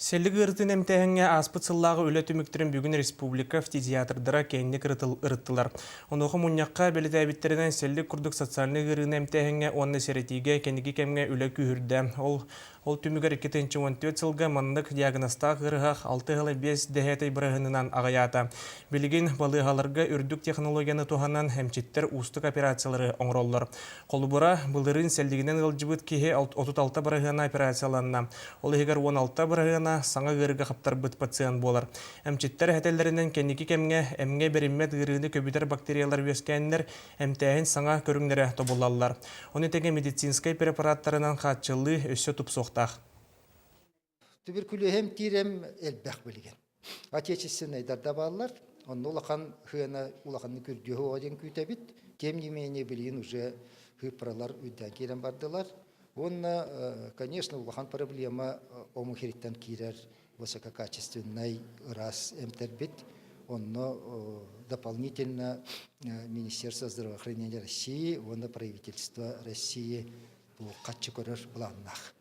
Сэллик ыарыытын эмтээһиҥҥэ ааспыт сыллааҕы үлэ түмүктэрин бүгүн республика фтизиатрдара киэҥник ырыттылар. Онуоха мунньахха бэлиэтээбиттэринэн, сэллик курдук социальнай ыарыыны эмтээһиҥҥэ уонна сэрэтиигэ кэнники кэмҥэ үлэ күүһүрдэ. Ол Ол түмүгэр 2014 сылга маннык диагнозтаах ыарыһах 6,5 дэһээтэй быраһынынан аҕыйаата. Билигин балыыһаларга үрдүк технологияны туһанан эмчиттэр уустук операциялары оҥороллор. Холобура, былырыын сэллигинэн ыалдьыбыт киһи 36 бырыһыана операцияланна. Ол иһигэр 16 бырыһыана саҥа ыарыыга хаптарбыт пациент буолар. Эмчиттэр этэллэринэн кэнники кэмҥэ эмҥэ бэриммэт ыарыыны көбүтэр бактериялар үөскээннэр эмтээһин саҥа көрүҥнэрэ тобуллаллар. Ону тэҥэ медицинскэй препараттарынан хааччыллыы өссө тупсуохтаах. Туберкулеһы эмтиир эм элбэх билигин. Отечественнайдар да бааллар. Онно улахан сыана улаханнык үрдүө суоҕа диэн күүтэбит. Тем не менее билигин уже сыыппаралар үрдээн киирэн бардылар. Уонна, конечно, улахан проблема омук сириттэн киирэр высококачественнай ыраас эмтэрбит. Онно дополнительно Министерство здравоохранения России уонна правительство России бу хаччы көрөр былааннаах.